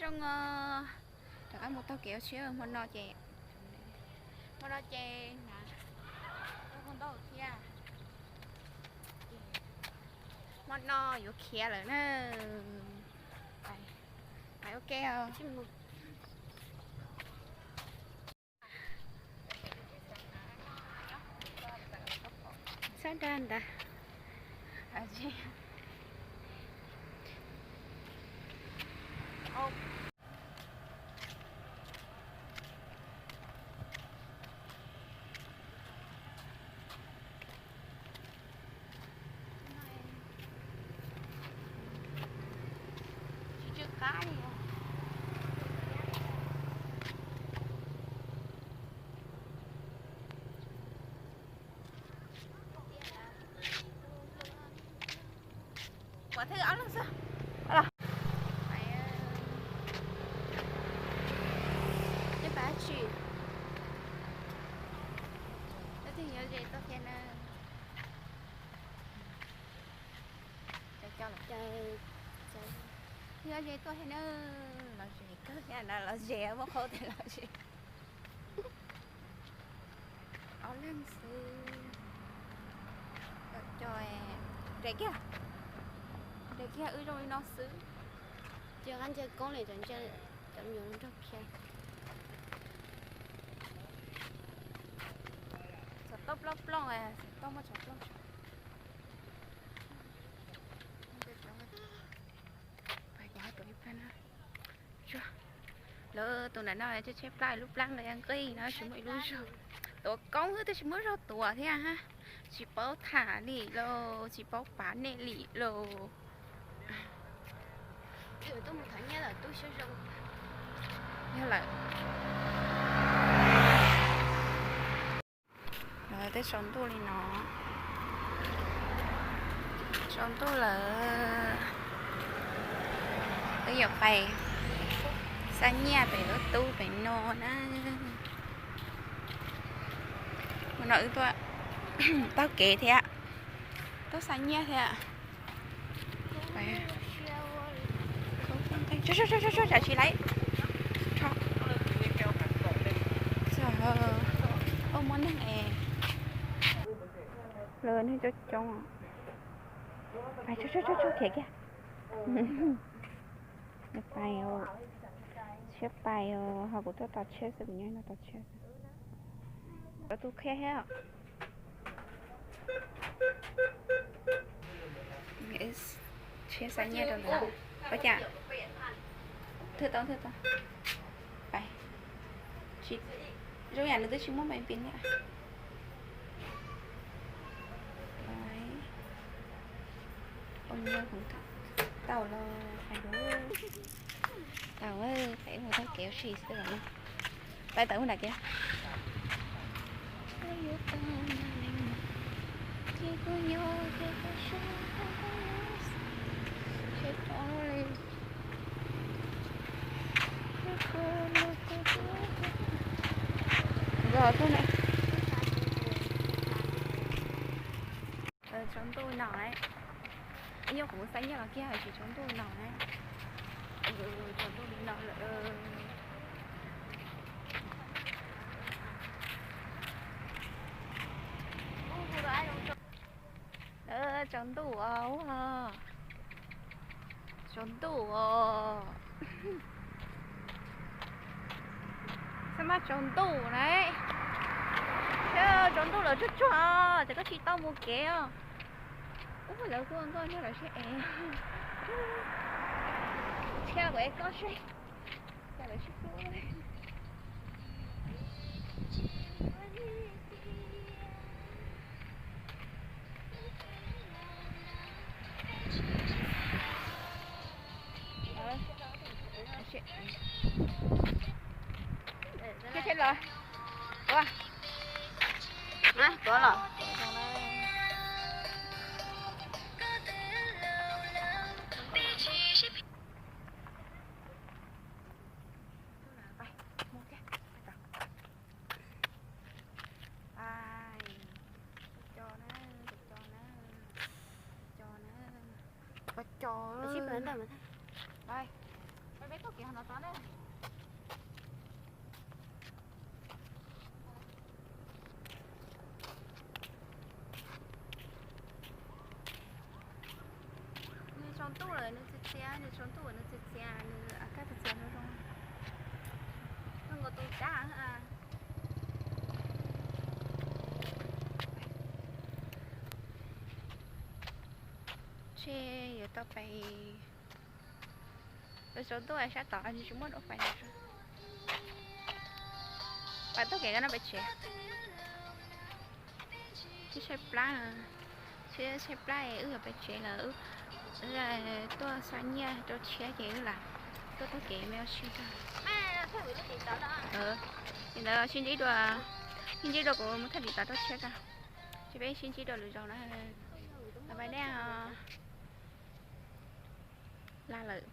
Zoo, rov qab mus taug kev ua tsheb hmo no ces, hmo no ces hnav ntau thiab. Hmo no yuav khiav lawm na. Pais ua ke os. Sab dag ntawd. Pov thwj ob leeg xwb los. Peb pab tsis, leej twg yuav ze tuaj thiab na. Leej twg yuav ze tuaj thiab na, los ze kawg thiab na, los ze muab qhau tias los ze. Ob leeg xwb. Cov, cov, nres kiag, nres kiag wb zoo li no xwb. Cia qab ntsia koob li cov ntsia, cov me nyuam nrog khiav. Xov tooj plooj plooj, xov tooj muaj tshav plooj. Lawv tus ntawm no tsheb tsheb plab lub plab nqi nqi no tsis muaj ib lub zog. Tuav koob xwb twb tsis muaj zog tuav thiab, tsis paub tham li los tsis paub pav nej li los. Yog lawm. Tej tsaus ntuj li no, tsaus ntuj lawm, wb yuav pais xa nyiaj pem lub tub pem no na. Hmo no wb tuaj taug kev thiab, tuaj xa nyiaj thiab. Tsam tsis laib, muaj neeg es, lawv neeg coob coob, khiav kiag. Pais, tshiab pais, ho kuv tuaj tos tsheb xwb, kuv nyob no tos tsheb xwb. Cov tus qhia thiab. Tsheb xa nyiaj rau lawv. Ua cas? Thwj tau, thwj tau. Pais. Zoo yam nws twb tsis muaj pais pis li. Tau los pais, tau, pais mus tau kev ua si xwb los. Pais tau mus nram kev. Nkag tuaj na. Tsaus ntuj no, ib nyuag kuv mus xa nyiaj los kiag tsis tsaus ntuj no na. Tsaus ntuj li no lawm. Tsaus ntuj os, tsaus ntuj os. Xab maj tsaus ntuj na. Tsaus ntuj lawm tsuag tsuag, ces koj tsis tau mus kev os. Ub, lawv kuj nkauj nyob lawv sib ev. Tshia kuv ev koj seb, cas lawv sib hlub. Thiab thiab los. Ua, tuav los. Pais, pais co na, pais co na, pais co na, pais co. Peb taug kev no tod na. Nws tsaus ntuj lawm nws txias txias, nws tsaus ntuj lawm nws txias txias, nws a kaj txias txias zoo zoo. Nws nkaus tus dab. Ntshe yuav tau pais, yuav tsaus ntuj sab tod tsis muaj dua pais. Pais taug kev no pais tsev. Tshaib plab, tshaib plab es wb yuav pais tsev lawm. Wb tuaj xa nyiaj rau tshiab ces wb lam tuaj taug kev me ua si tag. Li ntawd sib ntsib dua, sib ntsib dua kuv mus thaj tim tod rau tshiab tag. Ces peb sib ntsib dua lwm zaus na. Bye bye nej. Laj lawm.